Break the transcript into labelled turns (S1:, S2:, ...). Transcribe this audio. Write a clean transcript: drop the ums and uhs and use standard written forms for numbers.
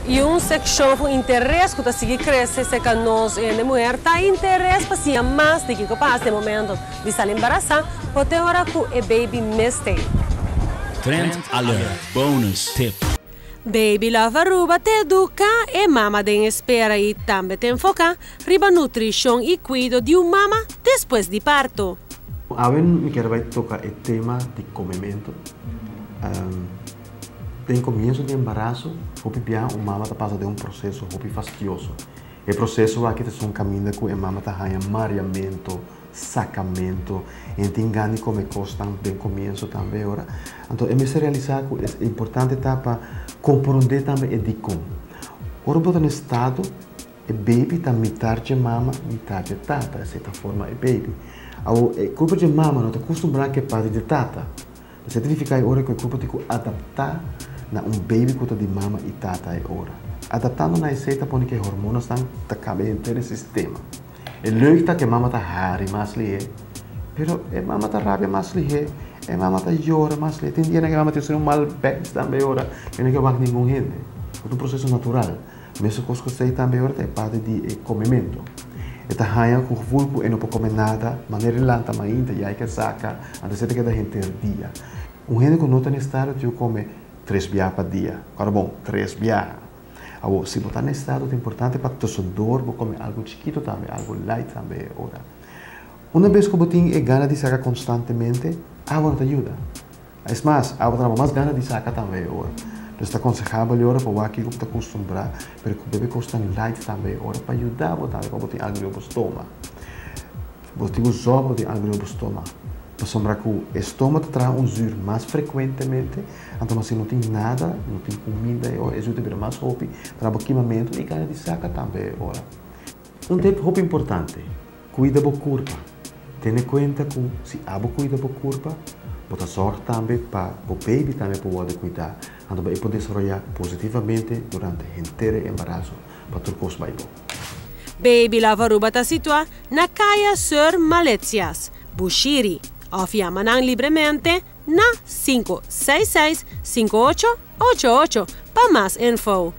S1: Y un seccion cu interes cu ta sigui crece cerca nos hende muher ta interes pa siña mas di kico pasa e momento di sali embarasa por te ora cu e baby mes t'ey.
S2: Trend Alert Bonus Tip.
S1: Baby Love Aruba ta educa e mama den espera y tambe ta enfoca riba nutricion y cuido di un mama despues di parto.
S3: Awe mi kier bai toca e tema di comemento. Den comienso di embaraso, hopi bia un mama ta pasa den un proceso hopi fastioso. E proceso aki ta esun caminda cu e mama ta haña mariamento, sacamento, e tin gana di come cosnan den comienso tambe ora. Anto e mester realisa cu e importante ta pa compronde tambe e dicon. Ora bo ta na estado, e baby ta mitar dje mama, mitar dje tata, esey ta forma e baby. Awo e curpa dje mama no ta custumbra cu e parti dje tata. Esei ta nifiká e ora ku e kurpo tin ku adaptá na un baby ku ta di mama i tata e ora. Adaptando na esei ta pone ku e hormonasnan ta kambia henter e sistema. E leuk ta ku e mama ta hari mas lihé, pero e mama ta rabia mas lihé, e mama ta yora mas lihé. Tin dianan ku e mama tin un mal bèns tambe e ora, e no ke wak ningun hende. Ta un proseso natural. Mesun kos ku esei tambe ora ta e parti di e komementu. E ta haña ku gevoel ku e no por kome nada, manera e lanta mainta ya e ke saka, anto esei ta keda henter dia. Un hende ku no ta na estado tin ku kome tres biaha pa dia. Kòrda bon, tres biaha. Awor, si bo ta na estado ta importante pa tusendor bo kome algu chikitu tambe, algu light tambe e ora. Una bes ku bo tin e gana di saka konstantemente, awa no ta yuda. Es mas, abo ta na bo mas gana di saka tambe e ora. Dus ta konsehá bo e ora pa wak kiko bo ta kustumbrá, pero ku bebe kosnan light tambe e ora pa yuda bo tambe pa bo tin algu riba bo stoma. Bo tin ku zòrg bo tin algu riba bo stoma, pasobra ku e stoma ta traha un zür mas frekuentemente, anto si no tin nada, no tin kuminda e ora, e zür ta bira mas hopi, ta na bo kimamentu i gana di saka tambe e ora. Un tip hopi importante, Cuida bo curpa. Tene cuenta cu si abo cuida bo curpa, bo ta zorg tambe pa bo baby tambe por wordo cuida, anto bo e por desaroya positivamente durante henter e embarazo pa tur cos bay bon.
S1: Baby Love Aruba ta situa na Caya Sir Maletias, Bushiri, of yama nan libremente na 566 5888 pa mas info.